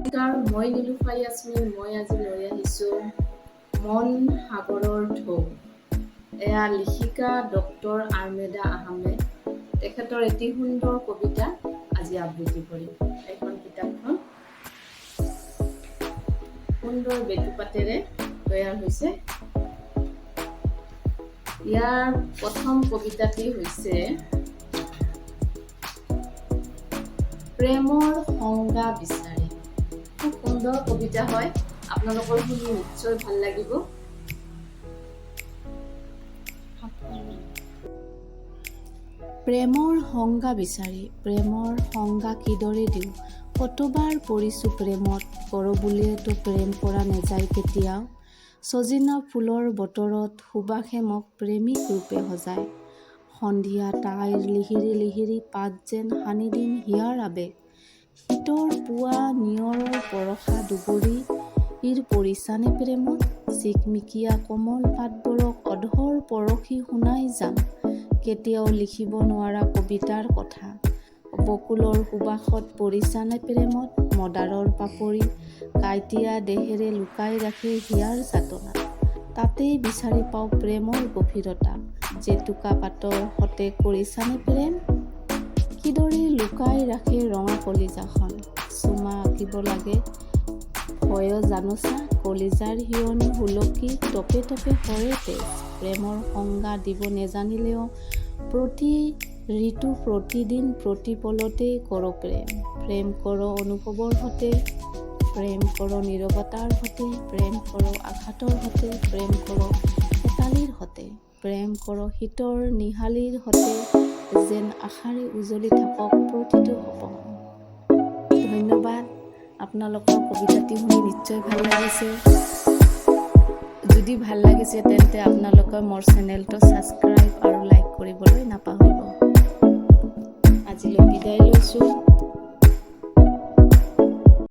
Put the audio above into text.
নমস্কাৰ, মই নিলুফা ইয়াছমিন। মই আজি লৈ আহিছোঁ মন সাগৰৰ ঢৌ। এয়া লেখিকা ডক্টৰ আহমেদা আহমেদ, তেখেতৰ এটি সুন্দৰ কবিতা আজি আবৃত্তি কৰিম। এইখন কিতাপখন সুন্দৰ বেটুপাতেৰে তৈয়াৰ হৈছে। ইয়াৰ প্ৰথম কবিতাটি হৈছে প্ৰেমৰ সংজ্ঞা বিচাৰি। খুব সুন্দৰ কবিতা হয়, আপোনালোকৰ শুনি নিশ্চয় ভাল লাগিব। প্ৰেমৰ সংজ্ঞা বিচাৰি। প্ৰেমৰ সংজ্ঞা কিদৰে দিওঁ? কতবাৰ পৰিছোঁ প্ৰেমত, কৰোঁ বুলিয়েতো প্ৰেম কৰা নেযায় কেতিয়াও। চজিনা ফুলৰ বতৰত সুবাসে মোক প্ৰেমিক ৰূপে সজায়। সন্ধিয়া তাইৰ লিহিৰি লিহিৰি পাত যেন সানি দিম হিয়াৰ আৱেগ। শীতৰ পুৱা নিয়ৰৰ পৰশা দুবৰিৰ পৰিছানে প্ৰেমত? চিকমিকিয়া কোমল পাতবোৰক অধৰ পৰশি শুনাই যাম কেতিয়াও লিখিব নোৱাৰা কবিতাৰ কথা। বকুলৰ সুবাসত পৰিছানে প্ৰেমত? মদাৰৰ পাপৰি কাঁইটীয়া দেহেৰে লুকাই ৰাখে হিয়াৰ যাতনা, তাতেই বিচাৰি পাওঁ প্ৰেমৰ গভীৰতা। জেতুকা পাতৰ সতে কৰিছানে প্ৰেম? কিদৰে লুকাই ৰাখে ৰঙা কলিজাখন? চুমা আঁকিব লাগে ভয় জানোচা কলিজাৰ হিয়নি সুলকি টোপে টোপে সৰে তেজ। প্ৰেমৰ সংজ্ঞা দিব নেজানিলেও প্ৰতি ঋতু, প্ৰতিদিন, প্ৰতি পলতেই কৰোঁ প্ৰেম। প্ৰেম কৰোঁ অনুভৱৰ সতে, প্ৰেম কৰোঁ নীৰৱতাৰ সতে, প্ৰেম কৰোঁ আঘাতৰ সতে, প্ৰেম কৰোঁ হেতালিৰ সতে, প্ৰেম কৰোঁ শীতৰ নিহালিৰ সতে, যেন আশাৰে উজলি থাকক প্ৰতিটো সপোন। ধন্যবাদ। আপোনালোকৰ কবিতাটি শুনি নিশ্চয় ভাল লাগিছে। যদি ভাল লাগিছে, তেন্তে আপোনালোকে মোৰ চেনেলটো ছাবস্ক্ৰাইব আৰু লাইক কৰিবলৈ নাপাহৰিব। আজিলৈ বিদায় লৈছোঁ।